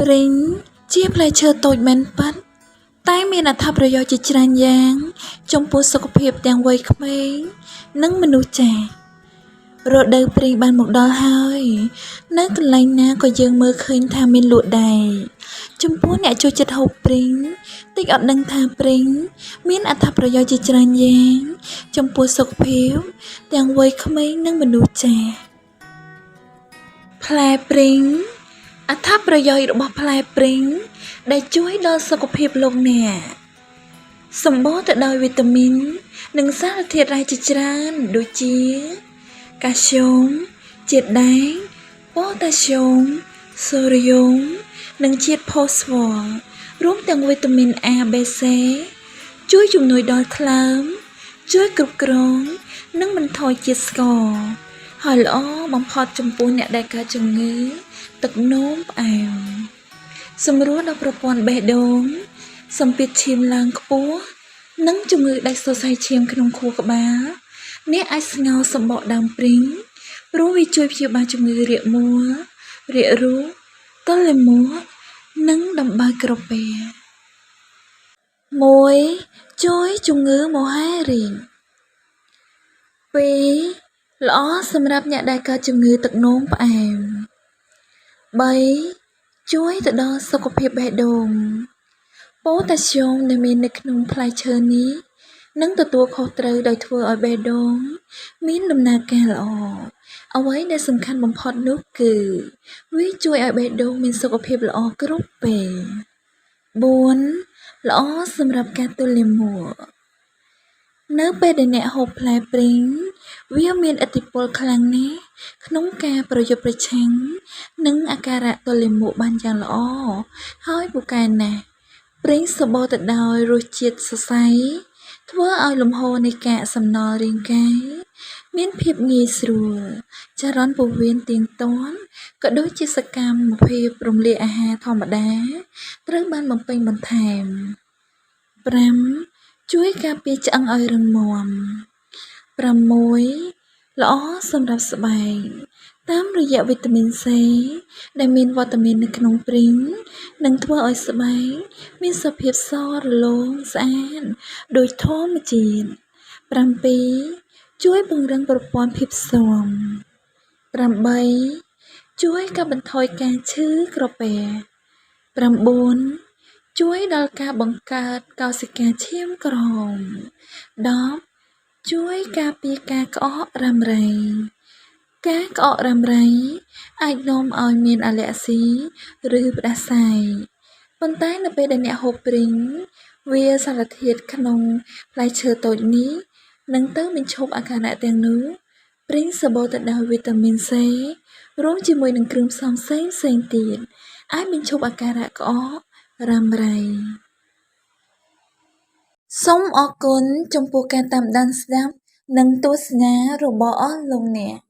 ព្រីងជាផ្លែឈើតូចមែនពិតតែមានអត្ថប្រយោជន៍ជាច្រើនយ៉ាង ចំពោះសុខភាពទាំងវ័យក្មេងនិងមនុស្សចាស់រដូវព្រីងបានមកដល់ហើយ នៅកន្លែងណាក៏យើងមើលឃើញថាមានលក់ដែរចំពោះអ្នកចូលចិត្តហូបព្រីងតិចអត់ដឹងថាព្រីងមានអត្ថប្រយោជន៍ជាច្រើនយ៉ាង ចំពោះសុខភាពទាំងវ័យក្មេងនិងមនុស្សចាស់ផ្លែព្រីងអត្ថប្រយោជន៍របស់ផ្លែព្រីងដែលជួយដល់សុខភាពលោកអ្នកសម្បូរទៅដោយវីតាមីននិងសារធាតុរ៉ែជាច្រើនដូចជា កាល់ស្យូមជាតិដែកប៉ូតាស្យូមសូដ្យូមនិងជាតិផូស្វ័ររួមទាំងវីតាមីន A B C ជួយជំនួយដល់ថ្លើម ជួយគ្រប់គ្រង និងបន្ថយជាតិស្ករ ហើយល្អបំផុតចំពោះអ្នកដែលកើតជំងឺទឹកនោមផ្អែមសម្រួលដល់ប្រព័ន្ធបេះដូងសម្ពាធឈាមឡើងខ្ពស់និងជំងឺដាច់សរសៃឈាមក្នុងខួរក្បាលអ្នកអាចស្ងោរសំបកដើមព្រីងព្រោះវាជួយព្យាបាលជំងឺរាកមួលរាករូសទល់លាមកនិងដំបៅក្រពះ1ជួយជំងឺមហារីក2ល្អសម្រាប់អ្នកដែលកើតជំងឺទឹកនោមផ្អែម3ជួយទៅដល់សុខភាពបេះដូងប៉ូតាស្យូមដែលមាននៅក្នុងផ្លែឈើនេះនឹងទទួលខុសត្រូវដោយធ្វើឲ្យបេះដូងមានដំណើរការល្អអ្វីដែលសំខាន់បំផុតនោះគឺវាជួយឲ្យបេះដូងមានសុខភាពល្អគ្រប់ពេល4ល្អសម្រាប់ការទល់លាមកនៅពេលដែលអ្នកហូបផ្លែព្រីងវាមានឥទ្ធិពលខ្លាំងណាស់ក្នុងការប្រយុទ្ធប្រឆាំងនឹងអាការៈទល់លាមកបានយ៉ាងល្អហើយពូកែណាស់ព្រីងសម្បូរទៅដោយរសជាតិសរសៃធ្វើឲ្យលំហូរនៃកាកសំណល់រាងកាយមានភាពងាយស្រួលចរន្តពោះវៀនទៀងទាត់ក៏ដូចជាសកម្មភាពរំលាយអាហារធម្មតាត្រូវបានបំពេញបន្ថែម5ជួយការពារឆ្អឹងឲ្យរឹងមាំ6ល្អសម្រាប់ស្បែកតាមរយៈវីតាមីន C ដែលមានវត្តមាននៅក្នុងព្រីងនឹងធ្វើឲ្យស្បែកមានសភាពសរលោងស្អាតដូចធម្មជាតិ7ជួយពង្រឹងប្រព័ន្ធភាពស៊ាំ8ជួយកាត់បន្ថយការឈឺក្រពះ9ជួយដល់ការបង្កើតកោសិកាឈាមក្រហម10ជួយការពារការក្អករ៉ាំរ៉ៃការក្អករ៉ាំរ៉ៃអាចនាំឲ្យមានអាឡែស៊ីឬផ្តាសាយប៉ុន្តែនៅពេលដែលអ្នកហូបព្រីងវាសារធាតុក្នុងផ្លែឈើតូចនេះនឹងទៅបញ្ឈប់អាការៈទាំងនោះព្រីងសម្បូរទៅដោយវីតាមីន C រួមជាមួយនឹងគ្រឿងផ្សំផ្សេងផ្សេងទៀតអាចបញ្ឈប់អាការៈក្អករ៉ាំរ៉ៃសូមអរគុណចំពោះការតាមដានស្ដាប់និងទស្សនារបស់អស់លោកអ្នក។